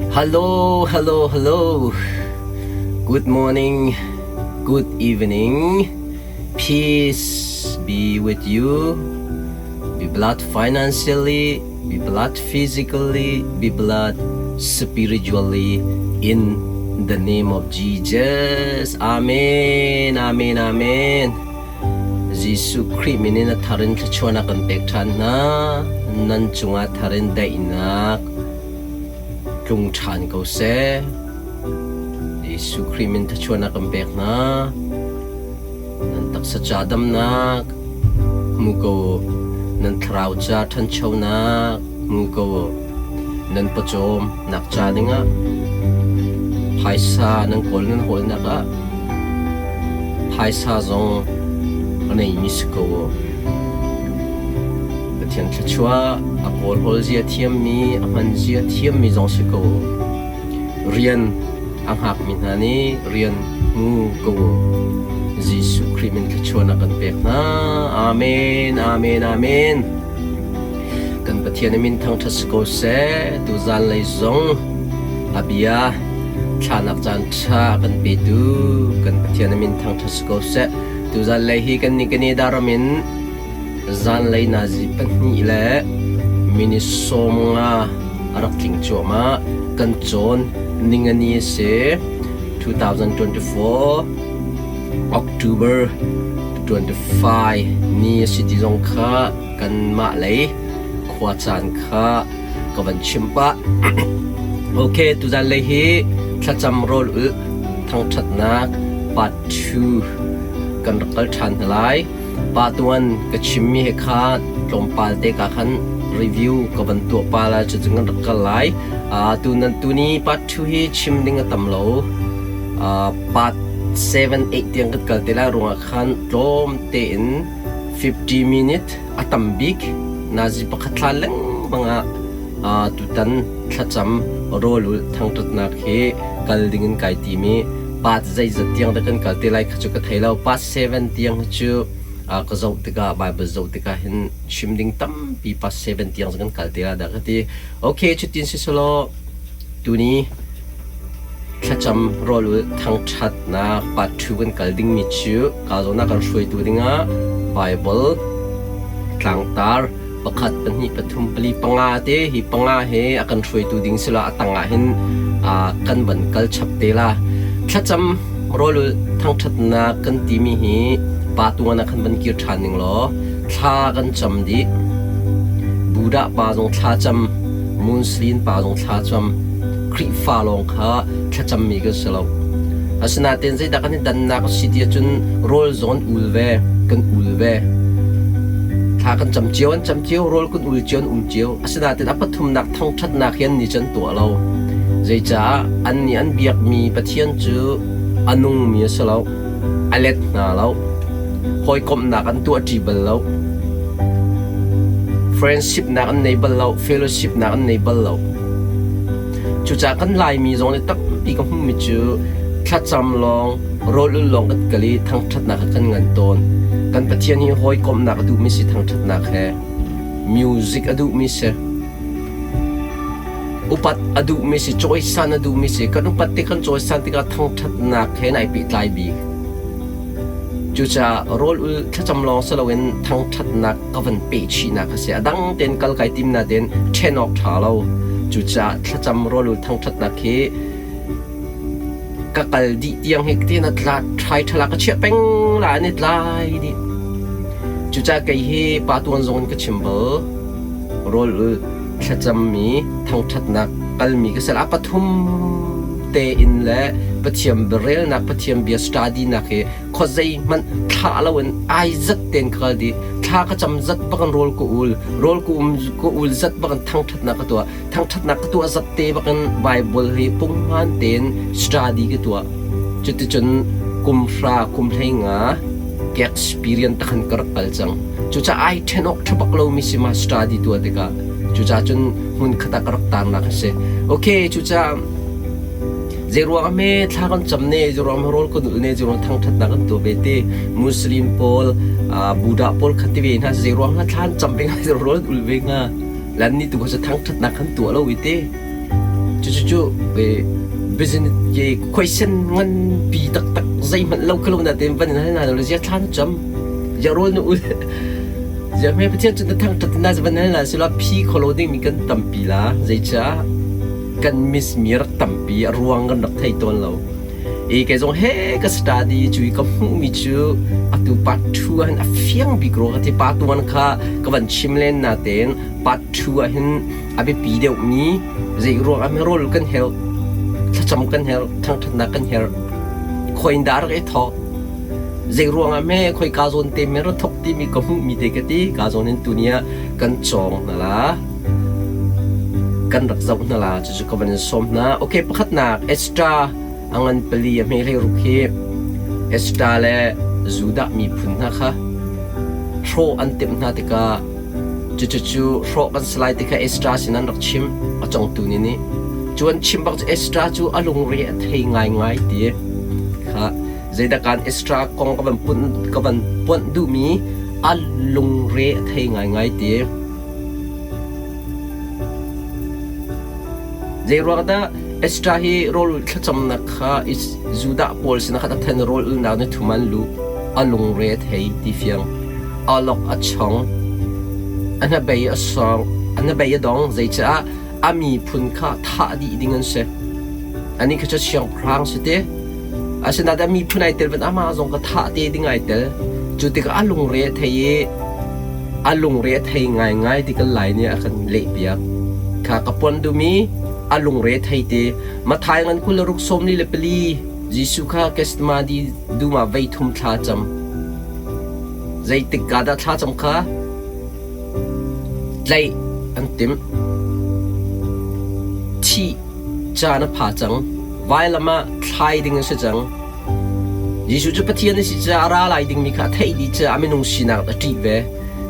Hello, hello, hello. Good morning, good evening. Peace be with you. Be blessed financially, be blessed physically, be blessed spiritually in the name of Jesus. Amen, amen, amen. Jesuh Khrih min in a thar in thluachuahnak kan pek ṭhan hna. Nan cungah thar in daihnak tlung ṭhan ko seh. Jesuh Khrih min thluachuahnak kan pek hna. Nan taksa ca damnak hmu ko u. Nan thlarau ca ṭhanchonak hmu ko u. Nan pawcawm nak ca dingah phaisa nan kawl nan hawlnak ah Phaisa zong a neimi si ko. Pathian thluachuah a kawlhawl zia thiammi, a hman zia thiammi zong si ko. Rian a hngakmi hna nih rian hmu ko. Jesuh Khrih min thluachuahnak kan pek hna. Amen, amen, amen. Kan Pathian a min thangṭhat si ko seh. Tuzan lei zong a bia thlanak caan ṭha a kan petu kan Pathian a min thangṭhat si ko seh. Tuzan lei hi kan nih kan i daram in zanlei nazi pahnih le minute 15 a rak tling cuahmah. Kan cawn ningani a si. 2024 October 25 ni a si ti zong kha kanmah lei khua caan kha ka van chim pah. Ok, tuzan lei hi thlacam rawl ulh thangṭhatnak part 2 kan rak kal ṭhan hna lai. Part 1 ka chimmi he kha tlawmpal te ka khan review ka van tuah pa lai cucu kan rak kal lai. Tu nan tuni part 2 hi chim ding a tam lo. Part 7 8 tiang kan kal te lai ruangah khan tlawm tein 50 minute a tam bik nazi pakhat thla lengmang ah tutan thlacam rawlulh thangṭhatnak hi kal dingin kai tim i part zeizat tiang dah kan kal te lai kha cu ka thei lo. Part 7 tiang hi cu ka zoh tikah Bible zoh tikah hin chim ding tampi part 7 tiang kan kal te lai dah ka ti. Okay, cutin si selaw tuni Thlacam rawlulh thangṭhatnak part 2 kan kal dingmi cu kaa zawn ah kan hruaitu dingah Baibal tlangtar pakhat, pahnih, pathum, pali, panga te hi panga he a kan hruaitu ding sila a tangah hin kan van kal chap te la. Thlacam rawlulh thangṭhatnak kan timi hi pa tuan ah khan van kir ṭhan ning law thla kan cam dih. Buddha pa zong thla cam, Muslim pa zong thla cam, Khrihfa lawng kha thlacammi kan si lo. Asinain zeidah kan i dannak a si ti ahcun rawl zong an ul ve, kan ul ve. Thla kan cam cio, an cam cio, rawl kan ul cio, an um cio. Asinain a pathumnak thangṭhatnak hi annih cu an tuah lo. Zeicah annih an biakmi Pathian cu a nungmi a si lo, a let hna lo, hawikomhnak an tuahṭi bal lo, friendship nak an nei bal lo, fellowship nak an nei bal lo. Cucaah kan Laimi zong nih tampi ka hmuhmi cu thlacam lawng, rawl-ul lawng kan kal i thangṭhatnak kha kan ngan tawn. Kan Pathian hi hawikomhnak a duhmi si thangṭhatnak he, music a duhmi si, upat a duhmi si, cawisan a duhmi si. Kan upat tik kan cawisan tikah thangṭhatnak he nai pehtlai bik. Cucaah rawl-ul thlacam lawng si loin thangṭhatnak ka van peh chihnak a si. A dang tein kal kai tim nain ṭhen awk ṭha lo. Cucaah thlacam rawl-ul thangṭhatnak hi ka kal dih tiang hi tiin a tla ṭhai ṭhala ka chiah peng la an i tlai dih. Cucaah kei hi pa tuan zong in ka chim bal. Rawl-ul thlacammi thangṭhatnak kalmi ka si. A pathum tein le Pathian biarelnak, Pathian bia study nak hi khuazei hmanh thlah loin ai zat tein ka kal dih. Thla ka cam zat bakin rawl ka ul, rawl ka um ka ul zat bakin thangṭhatnak ka tuah. Thangṭhatnak ka tuah zat te bakin Bible hi punghman tein study ka tuah. Cuticun kum hra kum hlei nga ka experience takhan ka rak kal cang. Cucaah ai ṭhen awk ṭha bak lomi si ma study tuah tikah. Cucaah cun hmun khat ah ka rak tarnak a si. Okay, cucaah Zeiruang ah hme thla kan cam ne, zeiruang ah rawl kan ulh ne, zeiruang thangṭhatnak kan tuah ve ti Muslim pawl, Buddha pawl kha ti ve hna zeiruang ah thla an cam ve hnga, rawl an ul ve hnga. Lan ni tu kha cu thangṭhatnak kan tuah lo i ti. Cucu business ke question nganpi taktak zeihmanh lo khalo na tein van in hal hna lo zia thla na cam zia rawl na ul zia hme Pathian cu na thangṭhat na van hal hna sila phi kholo ding mi kan tampi la zeicah kan miss mi rak tampi a ruang kan rak thei tawn lo. I kei zong he ka study cu i ka hmuhmi cu atu part 2 ah hin a fiang bik rua ka ti. Part 1 kha ka van chim len natein part 2 ah hin a biapi deuhmi zei ruang ah rawl kan herh, thlacam kan herh, thangṭhatnak kan herh. Khuain dah rak i thawk? Zei ruang ah hme khoi ka zawn te me ra thok timi ka hmuhmi te ka ti. Ka zawn in tuni ah kan cawng hna la. Kan rak zoh hna la. Cucu ka van in sawm hna. Okay, pakhatnak Esther a ngan pali a hme hlei ruk hi Esther le Judah miphun hna kha hrawh an timh hna tikah cucu hrawh kan si lai ti kha Esther sin an rak chim a congtu nih nih cu an chim bak cu Esther cu a lungre a thei ngaingai ti kha zeidah kan Esther kong ka van pun ka van puanh duhmi a lungre a thei ngaingai ti Zeiruang dah Esther hi rawl thlacamnak kha Judah pawl sinah khan a then rawl ulnak ni thum an luh a lungre a thei ti fiang a lok a chong a hnabei a sawng a hnabei a dong zeicah a miphun kha thah dih ding an si anih kha cu siangpahrang si te asinain a miphun ai tel van amah zong ka thah te ding ai tel cu tikah a lungre a thei i a lungre a thei ngaingai ti kan lai nih a kan lehpiak. Kha ka puan dumi a lungre thei te Mathai ngan 26 44 Jesuh kha Gethsemane dum ah vei thum thla cam. Zeitik ka dah thla cam kha tlaih an timh. Thih caan a pha cang. Vailam ah thlai ding an si cang. Jesuh cu Pathian a si caah a ra lai dingmi kha a theih dih caah a minung sinak a ṭih ve.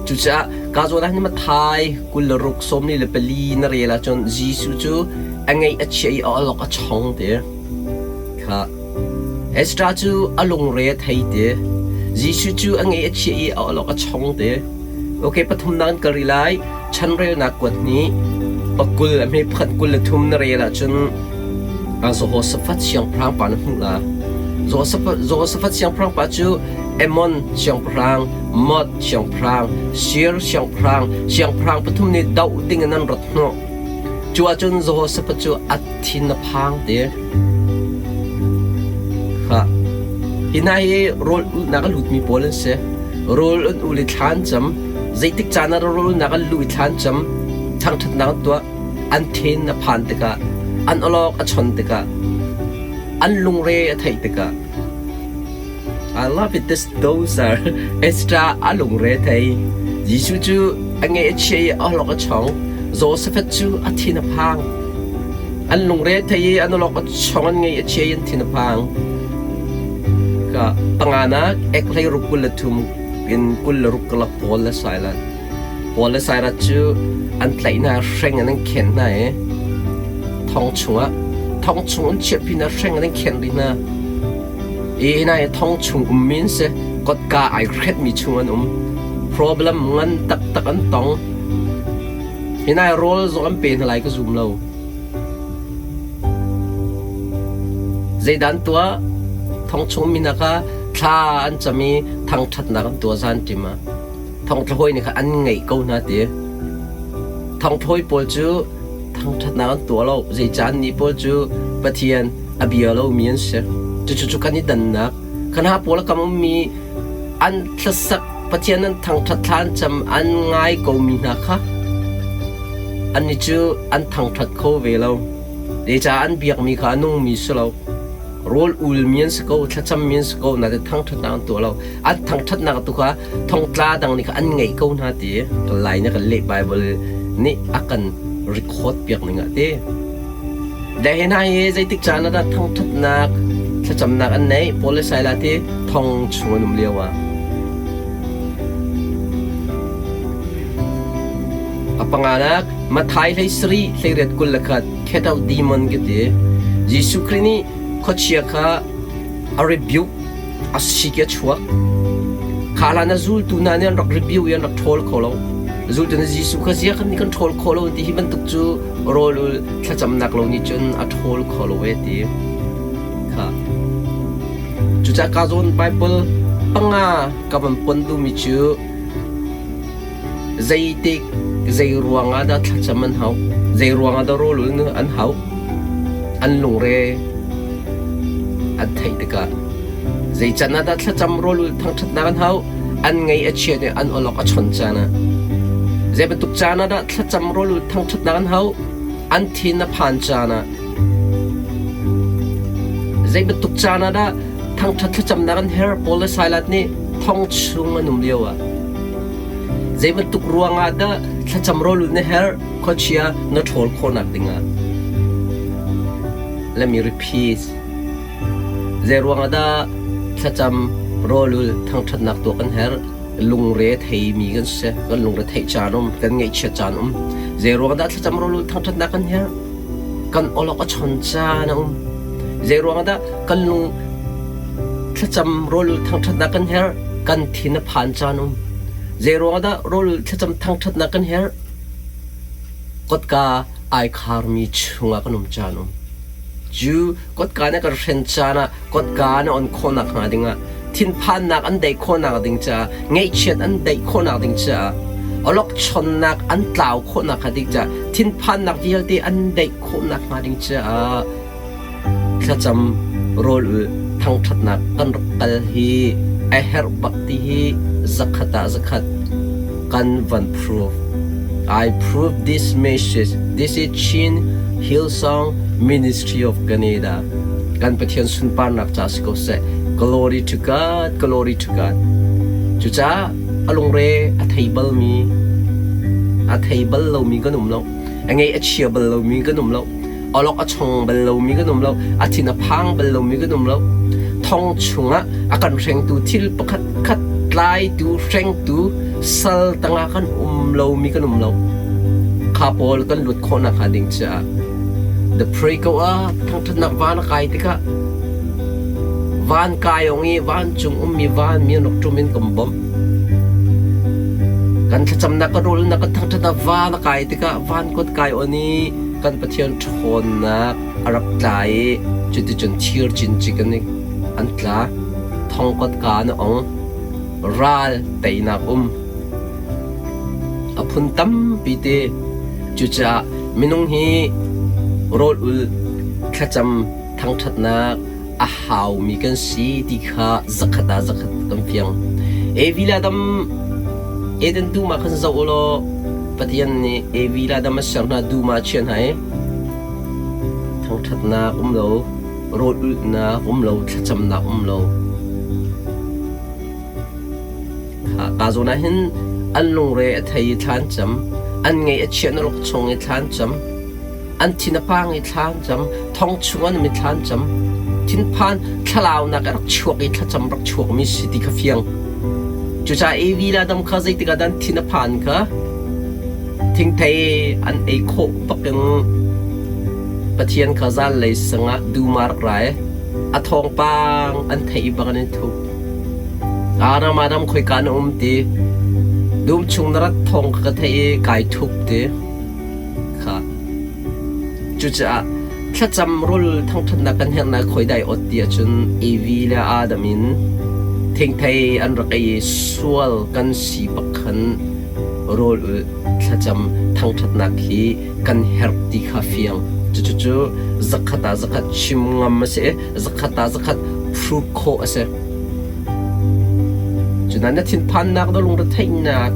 Cucaah ka zawn ah hin Matthai 26 44 na rel ahcun Jesuh cu a ngaih a chia i a awlok a chong ti. Kha Ezra cu a lungre a thei ti. Jesuh cu a ngaih a chia i a awlok a chong ti. Okay, pathumnak an kal rih lai. Chanrelnak kuat nih pakul a hme pakhat 23 na rel ahcun Jehoshaphat siangpahrang pa na hmuh la. Jehoshaphat siangpahrang pa cu Ammon siangpahrang, Moab siangpahrang, Seir siangpahrang, siangpahrang pathum nih doh ding in an rat hnawh. Cu ahcun Jehoshaphat cu a thin a phang te. Kha. Hi hna hi rawl ulhnak a lutmi pawl an si. Rawl an ul i thla an cam. Zeitik caan ah rawl ulnak an luh i thla an cam. Thangṭhatnak an tuah. An thin a phan tikah, an awlok a chon tikah, an lungre a theih tikah. I love it this those are extra a lungre thei. Jesuh cu a nge a chia i a awlok a chong. Joseph cu a thin a phang. An lungre thei i an awlok a chong an ngei a chia i an thin a phang. Ka panganak ek hlei ruk 23 in 26 kalak Paul le Silas. Paul le Silas cu an tlaih hna, hreng in an khen hna i thong chungah thong chung an chiahpi hna, hreng in an khen rih hna. I hna hi thong chung ummi an si. Kotka ai hretmi chung an um. Problem ngan taktak an tong. Hi hna hi rawl zong an pe hna lai ka zum lo. Zeidah an tuah? Thong chung mi hna kha thla an cam i thangṭhatnak an tuah zan ṭim ah. Thongthlahawi nih khan an ngeih ko hna ti. Thongthlahawi pawl cu thangṭhatnak an tuah lo. Zeicah annih pawl cu Pathian a bia lomi an si. Cucu cu kan i dannak. Kan ha pawl a kam ummi an thlasak Pathian an thangṭhat thla an cam an ngai komi hna kha annih cu an thangṭhat kho ve lo. Zeicah an biakmi kha a nungmi si lo. Rawl ulmi an si ko, thlacammi an si ko, nain thangṭhatnak an tuah lo. An thangṭhatnak tu kha thongtla dang nih kha an ngeih ko hna ti lai na kan leh Bible nih a kan record piak ning ah ti. Le hi hna hi zeitik caan ah dah thangṭhatnak thlacamnak an neih Paul le Silas ti thong chung an um lio ah. A panganak Matthai hlei sarih hleiriat 21 cast out demon ka ti. Jesuh Khrih nih khuachia kha a rebuke a sik i a chuak. Kha hlan a zultu hna nih an rak rebuke i an rak ṭhawl kho lo. Zultu nih Jesuh kha zia kan nih kan ṭhawl khawh lo ti hi bantuk cu rawl ul thlacamnak lo nih cun a ṭhawl kho lo e ti kha. Cucaah ka zawn Bible panga ka van pon duhmi cu zeitik zei ruangah dah thlacam an hau, zei ruangah dah rawl ul an hau, an lungre an theih tikah zei can ah dah thlacam rawl ul thangṭhatnak an hau, an ngei a chiat i an awlok a chon caan ah zei bantuk caan ah dah thlacam rawl ul thangṭhatnak an hau, an thin a phan caan ah zei bantuk caan ah dah thangṭhat thlacamnak an her Paul le Silas nih thong chung an um lio ah zei bantuk ruangah dah thlacam rawl ul na herh khuachia na ṭhawl khawhnak dingah let me repeat zei ruangah dah thlacam rawl ul thangṭhatnak tuah kan herh lungre theimi kan si kan lungre theih caan um kan ngaihchiat caan um zei ruangah dah thlacam rawl ul thangṭhatnak kan herh kan awlok a chon caan a um zei ruangah dah kan lung thlacam rawl thangṭhatnak kan herh kan thin a phan caan um zei ruangah dah rawl thlacam thangṭhatnak kan herh kotka ai kharmi chungah kan um caan um cu kotka na kan hren caan ah kotka na on khawhnak hnga dingah thinphannak an daih khawhnak ding caah ngaihchiat an daih khawhnak ding caah awlokchonnak an tlau khawhnak hnga ding caah thinphannak vialte an daih khawhnak hnga ding caah thlacam rawl ul thangṭhatnak kan rak kal hi a herh bak ti hi zakhat ah zakhat kan van prove. I prove this message. This is Chin Hillsong Ministry of Canada. Kan Pathian sunparnak ca si ko seh. Glory to God, glory to God. Cucaah a lungre a thei balmi, a thei bal lomi kan um lo. A ngei a chia bal lomi kan um lo. Awlok a chong bal lomi kan um lo. A thin a phang bal lomi kan um lo. Thong chungah a kan hrengtu thil pakhat khat tlaitu hrengtu sal tangah kan um lomi kan um lo. Kha pawl kan lut khawhnak hnga ding caah the pray ko ah thangṭhatnak van a kai tikah van kai ong i vancung ummi van mi an rak ṭum in kan bawmh. Kan thlacamnak kan rawlnak kan thangṭhatnak van a kai tikah van kut kai on i kan Pathian ṭhawnnak a rak tla i cuticun thir cincik an an tla. Thong kotka an ong. Ral teinak um. A phun tampi te. Cucaah minung hi rawl ul thlacam thangṭhatnak a haumi kan si ti kha zakhat ah zakhat kan fiang. Evi le Adam Eden dum ah khan zoh u law Pathian nih Evi le Adam a ser hna dum ah a chiah hna i thangṭhatnak um lo, rawl ulhnak um lo, thlacamnak um lo. Ka zawn ah hin an lungre a thei i thla an cam, an ngaih a chia na ruk chung i thla an cam. An thin a pang i thla an cam, thong chung an um i thla an cam. Thinphan thlalaunak a rak chuak i thlacam rak chuakmi si ti kha fiang. Cucaah Evi le Adam kha zeitik ah dah an thin a phan kha thingthei an ei khawh bakin Pathian kha zanlei sangah dum ah rak ra i a thawngpang an theih bak in an thup. Adam, Adam khoika na um ti? Dum chung na rat thawng kha ka theih i kai thup ti. Kha. Cucaah thlacam rul thangṭhatnak kan herhnak khuaidai awt ti ahcun Evi le Adam in thingthei an rak ei i sual kan si bak khan rawl ulh thlacam thangṭhatnak hi kan herh ti kha fiang. Cucu zakhat ah zakhat chim ngam a si i zakhat ah zakhat prove khawh a si. Cunain na thinphannak na lungretheihnak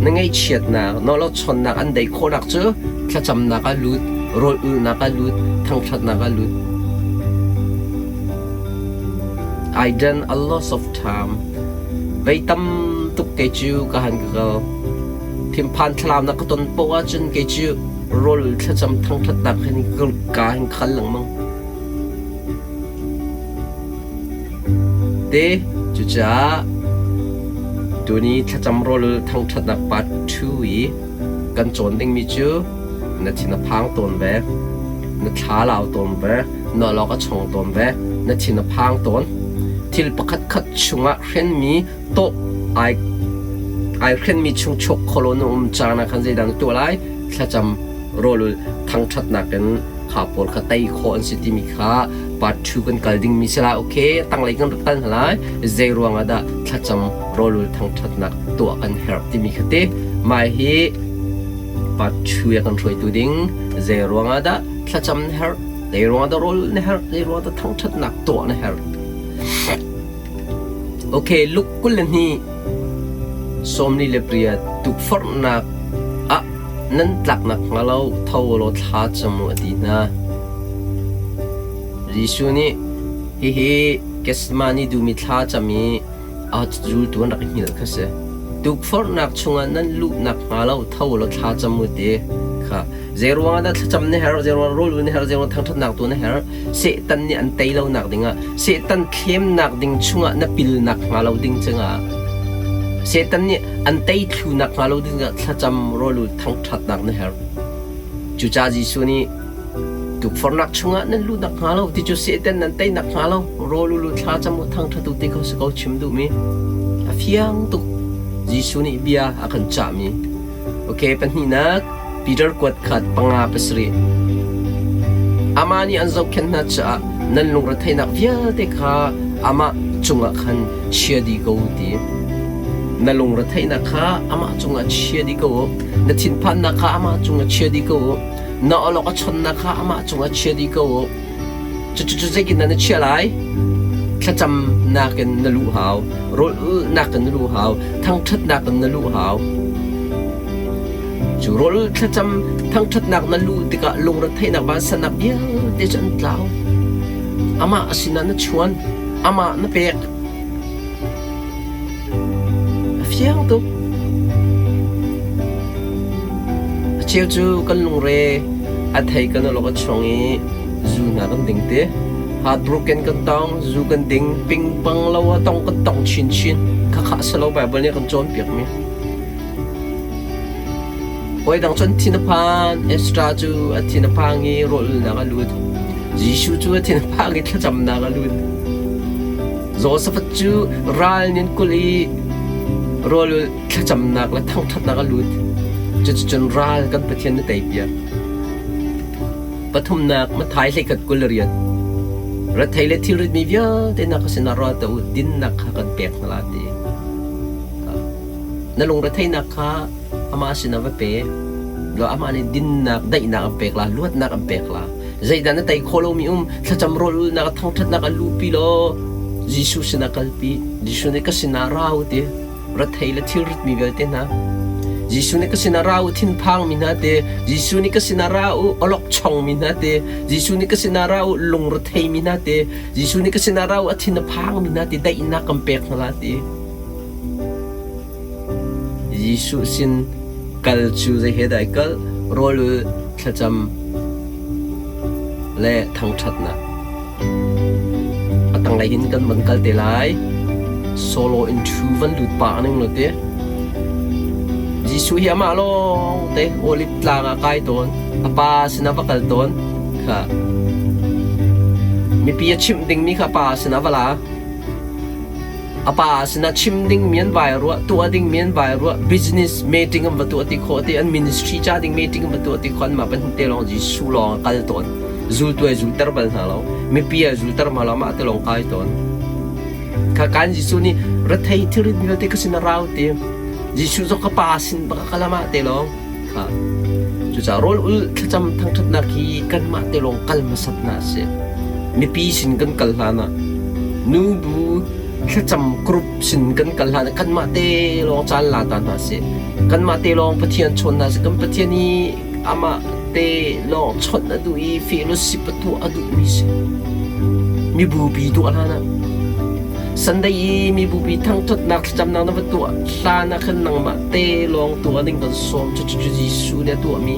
na ngaihchiatnak nawlawchawnnak an deih khawhnak cu thlacamnak ah lut, rawl ulhnak ah lut, thangṭhatnak ah lut. I done a lot of time. Vei tam tuk kei cu ka han ka kal. Thinphan thlalaunak ka ton poah ahcun kei cu rawl thlacam thangṭhatnak hin ka hin khal lengmang. Te cucaah tuni thlacam rawl thangṭhatnak part 2 i kan cawn dingmi cu na thin a phang tawn ve, na thla lau tawn ve, na awlok a chong tawn ve, na thin a phang tawn. Thil pakhat khat chungah hrenmi tawh ai. Ai hrenmi chung chuak kholo na um caan ah khan zeidah na tuah lai? Thlacam rawlul thangṭhatnak in kha pawl kha tei khawh an si timi kha part 2 kan kal dingmi si lai. Okay, tanglei kan rak kal hna lai. Zei ruang ah dah thlacam rawlul thangṭhatnak tuah kan herh timi kha te mai hi part 2 ya kan hruaitu ding zei ruang ah dah thlacam na herh, zei ruang ah dah rawl na herh, zei ruang ah dah thangṭhatnak tuah na herh. Okay, Luke 22 48 tukforhnak ah nan tlaknak hnga lo tho law thla cam u a ti hna. Jesuh nih hihi Gethsemane dum i thla cam i a zultu an rak i hngilh kha si. Tukforhnak chungah nan luhnak hnga lo tho law thla cam u ti kha Zeiruang ah dah thlacam na herh, zeiruang rawl na herh, zeiruang thangṭhatnak tu na herh? Satan nih an tei lonak dingah, Satan thlemnak ding chungah na pilnak hnga lo ding cungah, Satan nih an tei thlunak hnga lo dingah thlacam rawl thangṭhatnak na herh. Cucaah Jesuh nih tukforhnak chungah nan luhnak hnga lo ti cu Satan nan teinak hnga lo rawl u thlacam u thangṭhat u ti kha si ko chim duhmi. A fiang tuk. Jesuh nih bia a kan cahmi. Okay, pahnihnak Peter kuat khat panga pasarih. Amah nih an zohkhenh hna caah nan lungretheihnak vialte kha amah cungah khan chia dih ko u ti. Na lungretheihnak kha amah cungah chia dih ko u. Na thinphannak kha amah cungah chia dih ko u. Na awlok a chonnak kha amah cungah chia dih ko u. Cucu zeitindah na chiah lai? Thlacamnak in na luh hau, rawl ulhnak in na luh hau, thangṭhatnak in na luh hau. Cu rawl thlacam thangṭhatnak na luh tikah lungretheihnak vansannak vialte cu an tlau. Amah a sinah na chuan, amah na pek. A fiang tuk. A cheu cu kan lungre a thei kan awlok a chuang i zu hna kan ding te. Heartbroken kan tong, zu kan ding, pingpang lo a tong kan tong chinchin. Khakha a si lo Bible nih a kan cawnpiakmi. Hawi dang cu an thin a phan. Ezra cu a thin a phang i rawl ulnak a lut. Jesuh cu a thin a phang i thlacamnak a lut. Josaphat cu ral nih an kulh i rawl ul thlacamnak le thangṭhatnak a lut. Cuticun ral kan Pathian na teipiak. Pathumnak Matthai 21 28. Rethei le thilritmi vialte na ka sinah ra tuah u, dinnak kha kan pek hna lai ti. Na lungretheihnak kha amah sinah va pe. Law amah nih dinnak, daihnak an pek la, luatnak an pek la. Zeidah na tei khawh lomi um, thlacam rawl ulnak, thangṭhatnak an luhpi law Jesuh sinah kalpi. Jesuh nih ka sinah ra u ti. Rethei le thilritmi vialte hna. Jesuh nih ka sinah ra u thinphangmi hna te. Jesuh nih ka sinah ra u awlokchongmi hna te. Jesuh nih ka sinah ra u lungretheimi hna te. Jesuh nih ka sinah ra u a thin a phangmi hna te daihnak kan pek hna la ti. Jesuh sin kal cu zei he dah i kal? Rawl ul, thlacam le thangṭhatnak. A tanglei hin kan van kal te lai. Solo in ṭhu van lut pah ning law ti. Jesuh hi amah lawng te Olive tlang ah kai tawn. A pa sinah va kal tawn. Kha. Mipi a chimh dingmi kha pa sinah va la. A pa sinah chim dingmi an vai ruah, tuah dingmi an vai ruah, business meeting an va tuah ti khawh ti, an ministry ca ding meeting an va tuah ti khawh, anmah pahnih te lawng Jesuh lawng a kal tawn. Zultu ai zulter bal hna lo. Mipi ai zulter hna lo, amah te lawng kai tawn. Kha kan Jesuh nih rethei thilrit vialte ka sin a rau ti. Jesuh zong ka pa sin bak a kal amah te lawng. Kha. Cucaah rawl ul thlacam thangṭhatnak hi kanmah te lawng kal hmasat hna a si. Mipi sin kan kal hlan ah nubu thlacam group sin kan kal hlan ah kanmah te lawng caan la ta hna sih. Kanmah te lawng Pathian chawn hna sih. Kan Pathian hi amah te lawng chawnh a duh i fellowship a tuah a duhmi si. Mibupi tuah hlan ah Sunday i mibupi thangṭhatnak thlacamnak na va tuah hlan ah khan nangmah te lawng tuah ding kan sawm. Cucu Jesuh nih a tuahmi.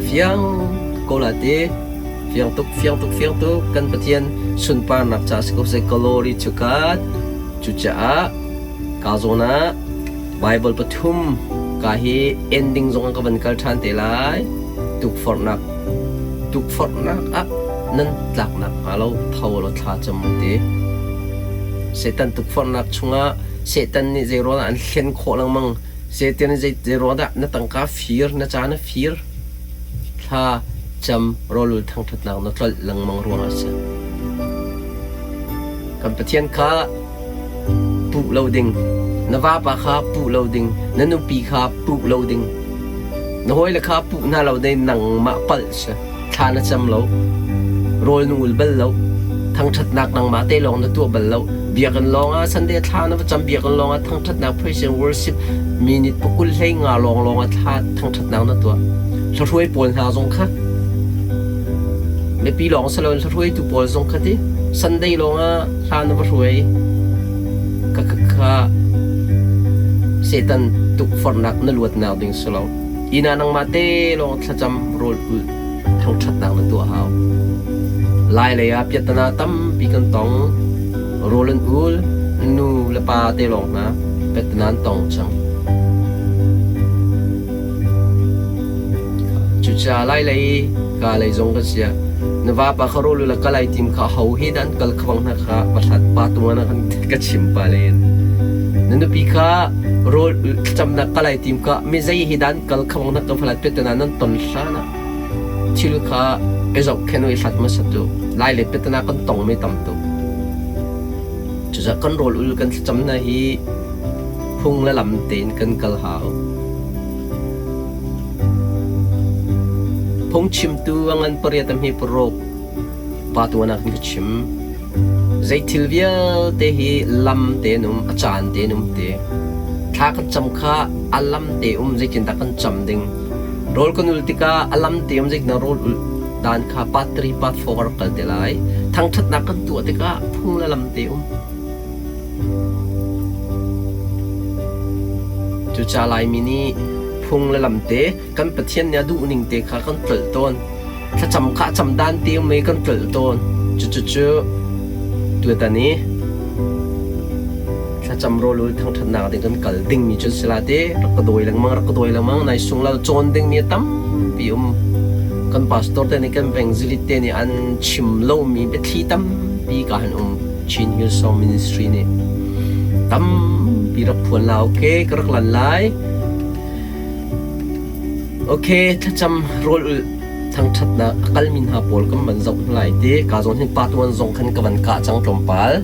Fiang ko la te. Fiang tuk, fiang tuk, fiang tuk. Kan Pathian sunparnak ca si ko seh. Glory to God. Cucaah ka zawn ah Bible pathum ka hi ending zong ka van kal ṭhan te lai. Tukforhnak tukforhnak ah nan tlaknak hnga lo tho law thla cam u ti. Satan tukforhnak chungah Satan nih zei ruangah an hlen khawh lengmang. Satan nih zei ruang dah na tangka fir, na ca na fir? Thla cam rawlul thangṭhatnak na tlolh lengmang ruangah a si. Kan Pathian kha puh lo ding, na vapa kha puh lo ding, na nupi kha puh lo ding, na hawile kha puh hna lo ding nangmah palh si. Thla na cam lo, rawl na ul bal lo, thangṭhatnak nangmah te lawng na tuah bal lo. Biakinn lawngah Sunday thla na va cam biakinn lawngah thangṭhatnak praise and worship minute pakul hlei nga lawng lawngah thla thangṭhatnak na tuah. Hlahruai pawl hna zong kha mipi lawng si loin hlahruaitu pawl zong kha ti Sunday lawngah hla na va hruai ka ka kha Satan tukforhnak na luatnak ding si lo. Inn ah nangmah te lawng thlacam rawl ulh thangṭhatnak na tuah hau. Lai lei ah piahtana tampi kan tong. Rawl an ul, nu le pa te lawng hna piahtana an tong cang. Cucaah lai lei ka lei zong kan sia. Na vapa kha rawl ul a kal ai tim kha ho he dah an kal khabang hna kha va hlat pa tung ah na ka chim pa len. Na nupi kha rawl thlacamnak kal ai tim ka mi zei hi dan kal khamong nak ka falat petana nan ton hlan ah thil kha i zohkhen i hlat hmasa tu lai le petana kan tong mi tam tuk cucaah kan rawl ul kan thlacam na hi phung le lam tein kan kal hau phungchimtu a ngan pariat a hme paruk pa tuan ah kan ka chim Zei thil vialte hi lam tein um, a caan tein um te. Thla kan cam kha a lam te um zeitindah kan cam ding. Rawl kan ul tikah a lam te um zeitindah rawl ul dan kha part 3 part 4 ka rak kal te lai. Thangṭhatnak kan tuah tikah phung le lam te um. Cucaah Laimi nih phung le lam te kan Pathian nih a duh ning te kha kan tlolh tawn. Thlacam kha a cam dan te mei kan tlolh tawn. Cucucu tutan i thlacam rawlul thangṭhatnak ding kan kal dingmi cu si la te rak ka dawi lengmang rak ka dawi lengmang nai sung lo cawn dingmi a tampi um. Kan pastor te nih kan evangelist te nih an chim lomi biathli tampi ka han um. Chin Hillsong Ministry nih tampi rak phuan la okay ka rak lan lai. Ok, thlacam rawl ulh thangṭhatnak a kalmi hna pawl kan van zoh hna lai ti. Ka zawn hin part 1 zong khan ka van kah cang tlawmpal.